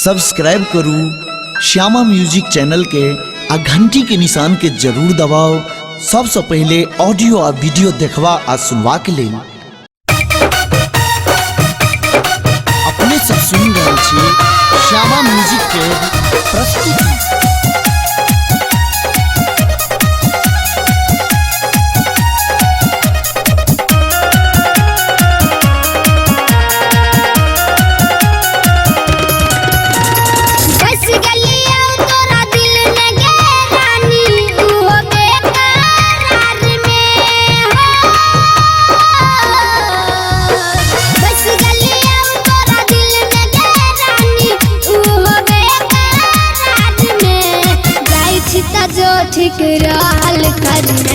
Subscribe करू Shyama music channel के आ घंटी के निशान के जरूर दबाओ सबसे पहले ऑडियो आ वीडियो देखवा आ सुनवा के लेल। अपने सब सुन रहल छी श्यामा म्यूजिक के प्रस्तुति। बस गलिया तोरा दिल में गे रानी उहो बेकरार में हो। बस गलिया तोरा दिल में गे रानी उहो बेकरार में। जाइ छी त जो ठीक रहल करिहे।